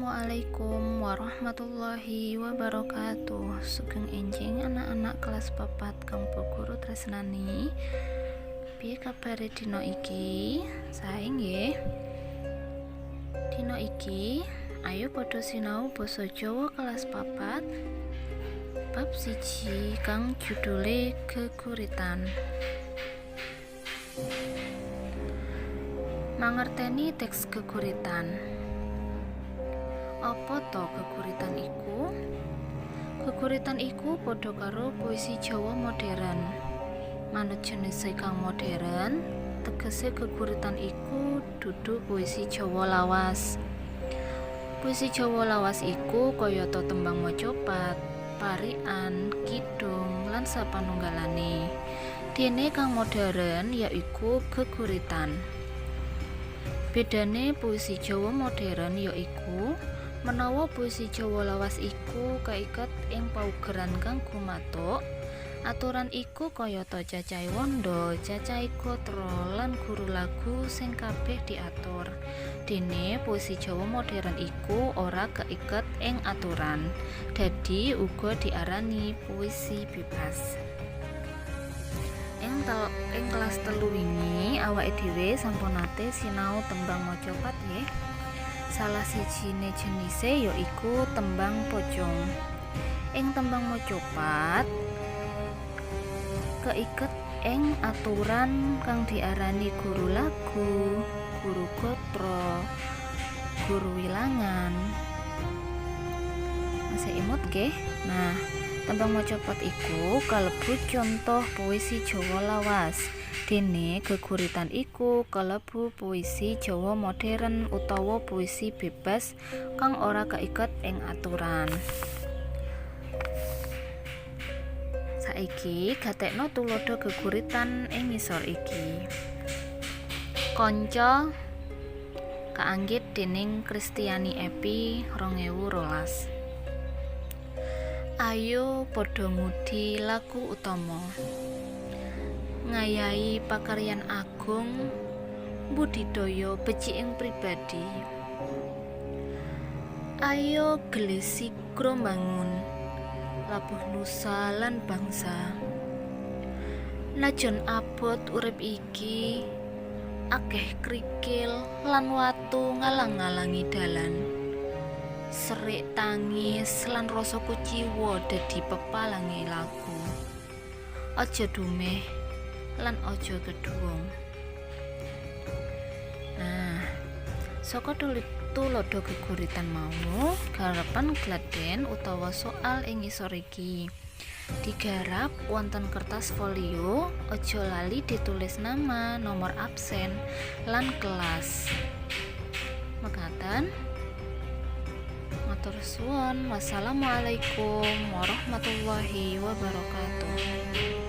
Assalamualaikum warahmatullahi wabarakatuh. Sugeng enjing anak-anak kelas 4 kang Bu Guru tresnani. Piye kabare dina iki? Sae nggih. Dina iki ayo padha sinau basa Jawa kelas 4 bab 1 kang judule Geguritan. Mangerteni teks geguritan. Apa to geguritan iku? Geguritan iku padha karo puisi Jawa modern. Manut jenise kang modern, tegese geguritan iku dudu puisi Jawa lawas. Puisi Jawa lawas iku kayata tembang macapat, parikan, kidung, lan sapanunggalane. Dene kang modern yaiku geguritan. Bedane puisi Jawa modern yaiku menawa puisi Jawa lawas iku kaiket ing paugeran kang gumatuk, aturan iku kayata cacahe wanda, cacahe gatra lan guru lagu sing kabeh diatur. Dene puisi Jawa modern iku ora kaiket ing aturan, dadi uga diarani puisi bebas. Ing kelas 3 wingi awake dhewe sampun nate sinau tembang macapat nggih. Salah sijine jenise yaiku tembang pocung. Ing tembang macapat keiket ing aturan kang diarani guru lagu, guru gatra, guru wilangan. Masih imut nggih? Nah, tembang macapat iku kalebu contoh puisi Jawa lawas. Dene geguritan iku kalebu puisi Jawa modern utawa puisi bebas kang ora kaiket ing aturan. Saiki gatekno tuladha geguritan ing ngisor iki. Kanca kaanggit dening Kristiani Epi 2012. Ayo padha ngudi laku utama. Ngayahi pakaryan agung mbudidaya beciking pribadi. Ayo gelis sigra mbangun labuh nusa lan bangsa. Najan abot urip iki, akeh krikil lan watu ngalang-alangi dalan. Serik tangis lan rasa kuciwa dadi pepalange laku. Aja dumeh lan aja keduwung. Nah, saka tuladha geguritan mau, garapan gladen utawa soal ing ngisor iki. Digarap wonten kertas folio, aja lali ditulis nama, nomor absen, lan kelas. Mekaten. Matur suwun. Wassalamualaikum warahmatullahi wabarakatuh.